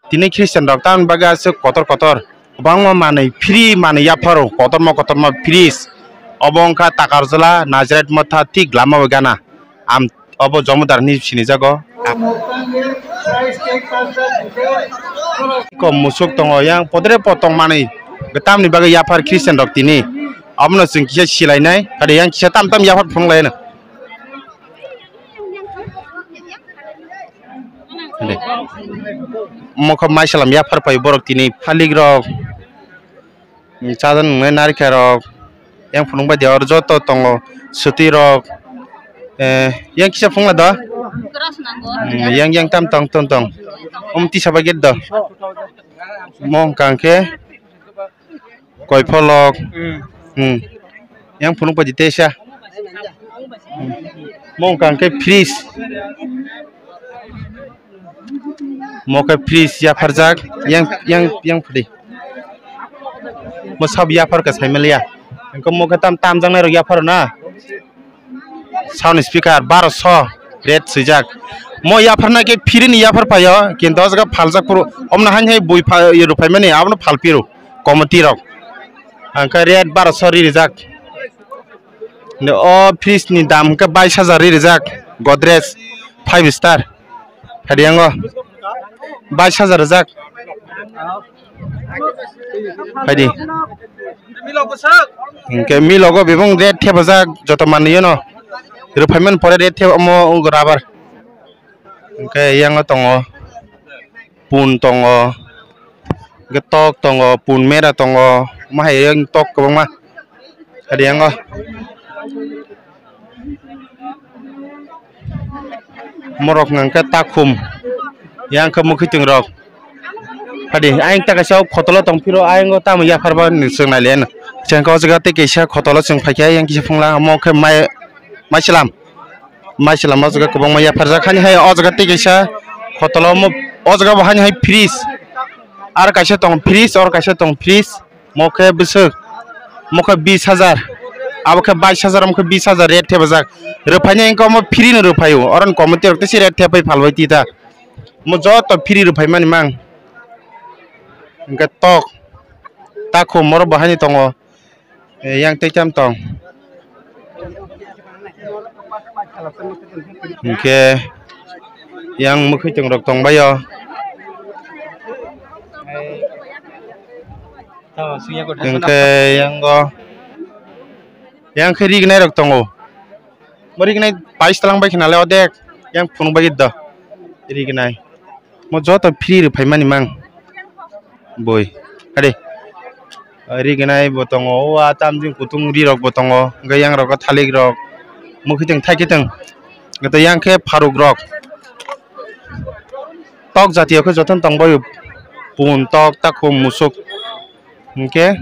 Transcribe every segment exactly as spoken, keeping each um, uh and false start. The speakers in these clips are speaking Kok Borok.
Tini Christian rok tamni bagwi aswk kotor kotor kwbangma manwi free manwi yapharo, kotorma kotorma fridge. Obo wngkha Takarjala Nazareth motha thik lama bai gana. Am obo Jomodar hinwi sinijago. Kom musuk tongo, yang podre potong manwi tamni bagwi yaphar Christian rok tini. Obono chwng kisa silainai, ade yang kisa tam tam yaphar phunuk laino. Ade. Mokho maisalam yaphar pai borok tini, phalik rok, chajaknai narikha rok, yang phunuk bai de oro joto tongo, swtwi rok, eh, yang kisa phunukla do. Hmm, yang, yang tam tong, tong, tong. Om tisa bai gate do. Mo hwnkha khe. Koi pholok. Hmm. Yang phunuk pai di teisa. Hmm. Mo hwnkha khe fridge. Mo khe fridge yapharjak. Yang, yang, yang phadi. Mo sab yaphar ka saimaliya. Engko mo khe tam, tam jangnai rok yapharo na. Sound speaker barosho rate swijak. Mo yapharna khe free ni yaphar phaio, kintu o jaga phaljak phuru omna hain hai bui pha-, rwphaimani abono phalpiro committee rok. Hwnkhe rate barosho ri rijak. O fridge ni dam hwnkhe bais hajar ri rijak, Godrej five star. Phadi yango bais hajar rijak. Phaidi. Hingke milogo bebong rate thepajak joto manwi no. Rwphaimani pore rate thep omo rubber. Hingke yango tongo. Pun tongo. Hingke tok tongo, pun mera tongo. Omo hai yang tok kwbangma. Hadi yango. Morok hwnkha khe takhum, yang khe mwkhwtwng rok. Hadi, ayang ta kaisa o khotolo tong phiro, ayang o tamo yaphar ba ni chwng nai le no. Chwng khe o jaga tei kaisa khotolo chwng phai khe, yang kisa phungla, omo khe mai, maichwlam, maichwlam o jaga kwbangma yapharjak. Hani hai o jaga tei kaisa khotolo omo, o jaga bo hani hai fridge, aro kaisa tong fridge, oro kaisa tong fridge. Mo khe bwswk, mo khe bis hajar, abo khe bais hajar, omo khe bis hajar rate thepajak. Rwphaini wngkha omo free no rwphaio, oro ni committee rok tei se rate thepai phalbai tita. Mo joto free rwphaimani mang. Hingkhe tok, takhum oro bo haino tongo, yang tei tam tong. Hingkhe yang mwkhwtwng rok tongbaio. Hingkhe yango, yang khe rignai rok tongo. Bo rignai pais talang bai khe nale odek, yang phunuk bai do rignai. Mo joto free rwphaimani mang. Bui. Ade. Rignai bo tongo, o a tamjing kutung ri rok bo tongo, hingke yang rogo thalik rok. Mwkhwtwng thaikhe tong. Hingke yang khe pharuk rok. Tok jatiyo khe jotono tongbaio. Pun, tok, takhum, musuk. Hingke.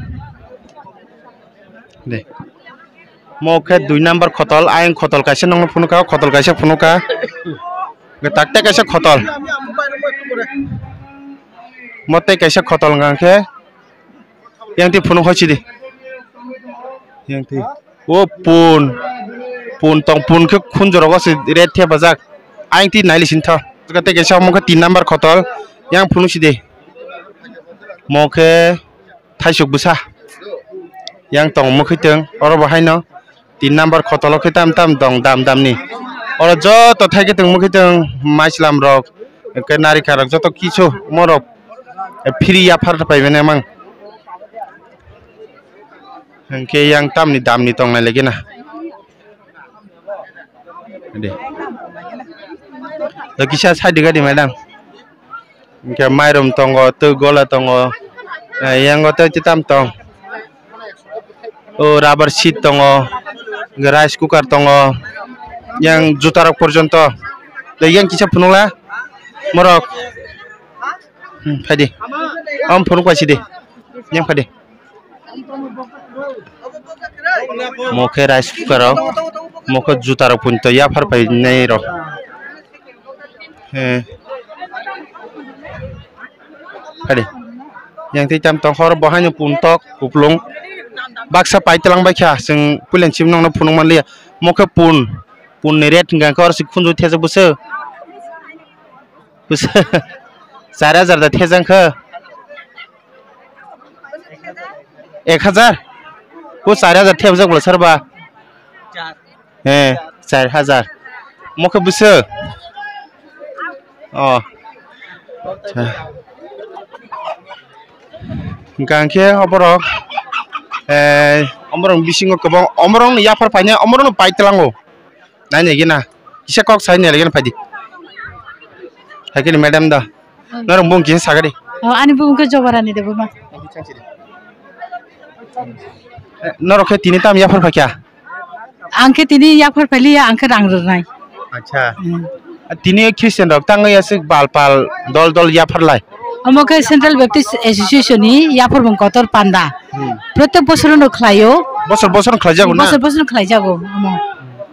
De. Mo khe dui number khotol, ayang khotol kaisa nongno phunukha, khotol kaisa phunukha. Takte kaisa khotol. Mo tei kaisa khotol hwnkha khe. Yang twi phunuk hoi sidi. Yang twi. O pun. Pun tong, pun khe khunju rogo se rate thepajak. Ayang twi naili sintho. Tei kaisa omo khe tin number khotol. Yang phunuk sidi. Mo khe Thaisuk bwsa yang tong mwkhwtwng, oro bo haino tin number khotolo khe tam tam tong dam dam ni. Oro joto thaikhe tong mwkhwtwng, maichwlam rok, hwnkhe narikha rok, joto kisu morok free yaphar paimani mang. Hwnkhe yang tamni damni tongnai lagi na. De. To kisa side gadi madam. Hingke mairum tongo, twi gola tongo, eh, yango tei twi tam tong. O rubber sheet tongo, hingke rice cooker tongo, yang juta rok porjonto. Tei yang kisa phunukla, morok. Hmm, phaidi. Om phunuk bai sidi. Yang phaidi. Mo khe rice cooker rok, mo khe juta rok punto yaphar pai nai rok. He. Hade. Yang tei tam tong hor bo haino pun tok kuplung. Baksa pai telang bai kha, chwng puilen sim nongno phunuk man liya. Mo khe pun, pun ni rate hingka khe oro se khunju thesok bwswk. Bwswk. Char hajar da thejang kha. Ek hajar? Bo char hajar thebjak bwla sarba? He, char hajar. Mokhe bwswk? Oh. Hingkha hingkhe oborok, eh, oborok bisingo kwbang, oborokno yaphar painai, oborokno pai tlango. Nai nai gina. Kisa kok sai nai gina phaidi. Hai khe ni madam da. Hmm. Norok bung kisa sagadi. Oh, ani bung khe Jobarani Debbarma. Eh, norok khe tini tam yaphar phaikha? Ang khe tini yaphar phailiya, ang khe rang rwnai. Acha. Hmm. Tini Christian rok tangwi aswk bal pal dol dol yaphar lai. Omo khe Central Baptist Association ni yaphar bung kotor panda. Hmm. Protek bosor no khlaio. Bosor bosor khlaijago na? Bosor bosor khlaijago omo.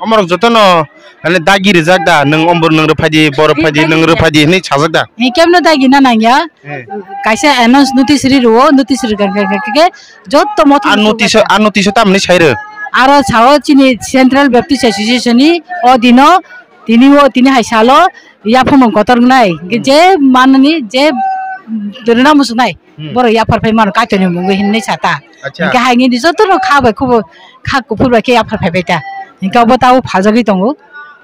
Omorok jotono, mane, dagi rijak da, nwng ombor nwng rwphaidi, borok phaidi, nwng rwphaidi hinwi sajak da? He, kemno dagi na nangya? He. Kaisa announce notice ri rwo, notice ri khe, khe, khe, khe, jotto mothok. A notice, a notice tamni sai rw? Aro sao chini Central Baptist Association ni o dino, tini o, tini hai salo, yaphang kotor wngnai. Hmm. Je manani, je rwna muchungnai. Hmm. Borok yaphar phai mano, Kaitorni mungwi hinwi sa ta. Acha. Hinkhe haini di jotono kha bai khubo, kha kuphur bai khe yaphar phai bai ta. Hinkhe obo tabo phaljagwi tongo.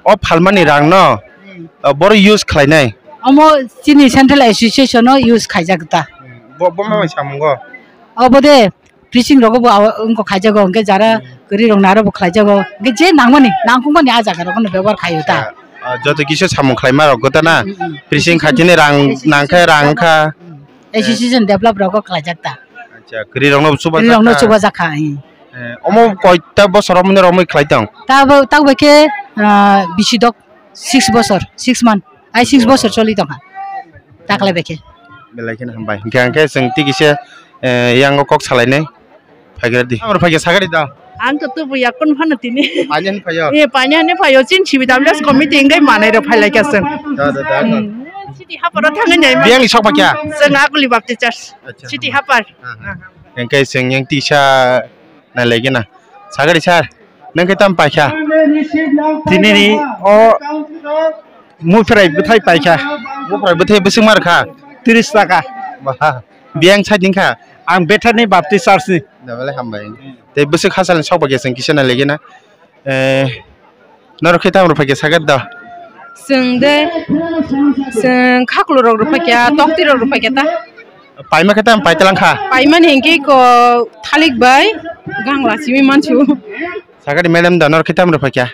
O phalmani rangno, hmm, o, borok use khlainai? Omo chini Central Association o use khaijak ta. Hmm. Bo, bo ma bai samungo? Obo de, preaching rogo bo aw-, wngkha khaijago, hinkhe jara, hmm, kwrwi rokno aro bo khlaijago. Hinkhe je nangmani, nangkukmani a jaga rogono bebohar khaio ta. Acha. Ah, joto kisa samung khlaima rok gota na? Hmm, hmm, hmm. Preaching khaitini rang nangkhe rang wngkha. Hmm. Association develop rogo khlaijak ta. Acha, kwrwi rokno chubajakha. Kwrwi rokno chubajakha, eh. Eh, omo koita bosor romwi romwi khlai tong? Tabo, tabo khe, ah, bisi dok, six bosor, six month. Ai six bosor choli tongkha. Taklai bai khe. Belai kheno hambai. Hinkhe, hinkhe chwng tei kisa, eh, yango kok salainai. Phaikhe di. Amar phaikhe sakari da. Ang to tubu yakun phano tini. Paini hani phaio? Eh, paini hani phaio. Chin sibi dam das committee wngwi manai rok phailaikha chwng. Da, da, da, da. Hmm. City haparo thangwi nai. Biyang ni sok phaikha? Chwng Akuli Baptist Church. Acha. City hapar. Ha, ha. Hinkhe chwng yang tisa nailaigena. Sakari sir, nwng khe tam paikha? Tini ni o Muprai bwthai paikha. Muprai bwthai bwswk mar kha? Tris taka. Baha. Biyang sai din kha? Ang Bethany Baptist Church ni. Dabale hambai. Tei bwswk hachal ni sok bagya chwng kisa nailaigena. Eh, norok khe tamo rwphaikha sakha da? Chwng de, chwng khaklurok rwphaikha, toktirok rwphaikha ta. Paima khe tamo paitlang kha? Paimani hinkhe ko thalik bai gangla simi mansu. Sakha di madam da, norok khe tamo rwphaikha?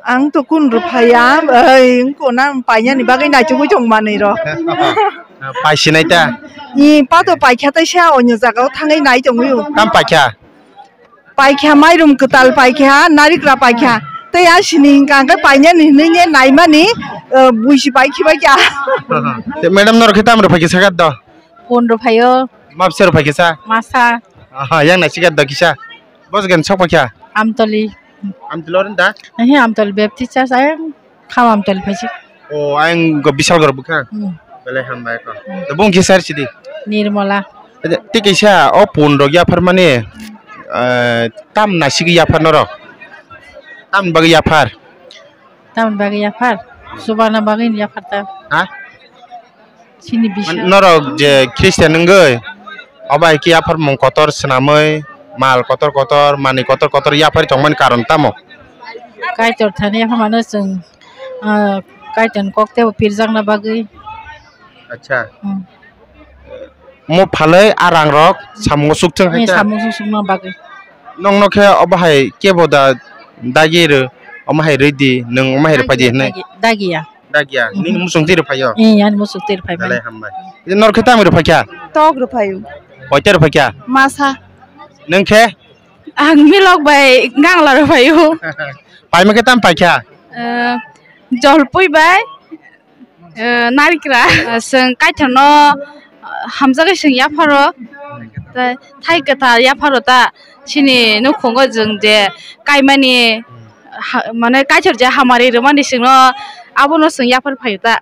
Ang to kun rwphaiya, ai, wngkona painani bagwi naichugwi tongmani ro. Paisinai ta? Ni pato paikha tai sa onyo jagao thangwi nai tongwi. Tam paikha? Paikha mairum kwtal paikha, narikra paikha. Tei asini hingka hingke painani hinwi naimani, eh, buisi paikhi paikha. Te madam norok khe tam rwphaikha sakha do? Pun rwphaio. Mapsa rwphaikha sa? Masa. Aha, yang naisikha do kisa. Bos gen sok paikha? Amtoli. Amtoli orin da? Ehe, Amtoli Baptist Church ayang. Kham Amtoli phaisik. O, ayang go Bishalgarh bwkha? Hmm. Belai hambai ko. Hmm. Da bung kisa sidi? Nirmala. Aja, tei kaisa o pun rok yaphar mani, eh, tam naisik yaphar norok? Tam bagwi yaphar? Tam bagwi yaphar? Chubana bagwi yaphar ta. Ha? Chini bising. Norok je Christian wngwi, obo hai khe yapharmung kotor swnamwi, mal kotor kotor, manwi kotor kotor yapharwi tongmani karon tamo? Kaitor thani yapharmano chwng, ah, Kaitorni kok teibo pirjakna bagwi. Acha. Hmm. Mo phalwi a rangrok samungo sukthung hai ta? Samungo suk-, sukna bagwi. Nokno khe obo hai kebo da dagi rw, omo hai rwdi, nwng omo hai rwphaidi hinwi? Dagi, dagi, dagiya. Dagiya. Mhm. Nini muchung twi rwphaio? Ee, ani muchung twi rwphai mani. Belai hambai. Norok khe tamo rwphaikha? Tok rwphaio. Koita rwphaikha? Masa. Nwng khe? Ang milok bai gangla rwphaio. Paima khe tamo paikha? Eh, jolpui bai, eh, narikra. Chwng Kaitorno, eh, hamjagwi chwng yapharo. Tei thai kwthar yapharo ta. Chini nukhungo chwng je kaimani, ha, mane Kaitor je hamari rwmani chwngno abono chwng yaphar phaio ta.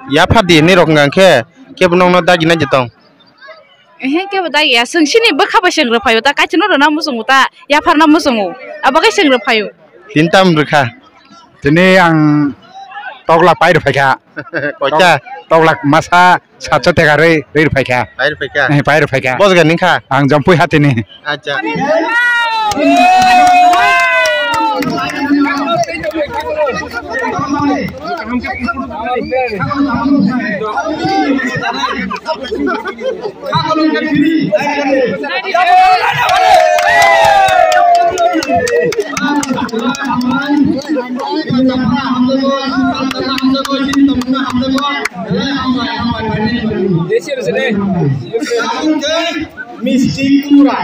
Yaphar di hinwi rok wngkha khe, kebo nokno dagi nai de tong? Ehe, kebo dagi ya. Chwng chini bwkha bai chwng rwphaio ta, Kaitorno rwna muchungo ta, yapharna muchungo. Abo khe chwng rwphaio. Tini tam rwkha? Tini ang Toklak pai rw phaikha. Koita? Toklak masa satso teka rwi, rwi rw phaikha. Pai rw phaikha? Eh, pai rw phaikha. Bos gani kha? Ang Jompui hatini. Acha. Misti Kumra.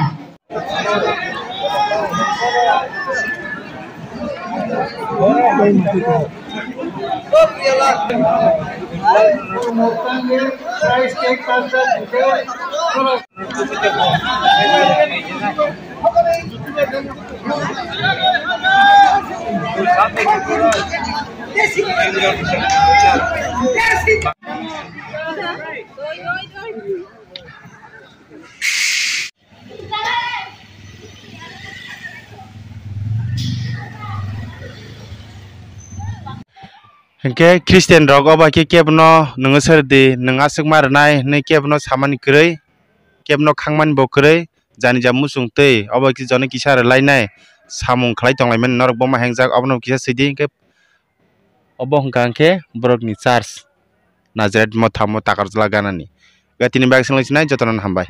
Hinkhe Christian rok obo khe kebo no nwng sar di, nwng aswk ma rwnai hinwi kebo no samani kwrwi, kebo no khangmani bo kwrwi, jani ja muchung twi obo khe jono kisa rwlainai samung khlai tonglaimani norok bo ma hengjak, obo no kisa sidi hinkhe obo hwnkha hinkhe borok ni church Nazareth motha mo Takarjala ganani. Ga tini bag swngwi sinai jotono hambai.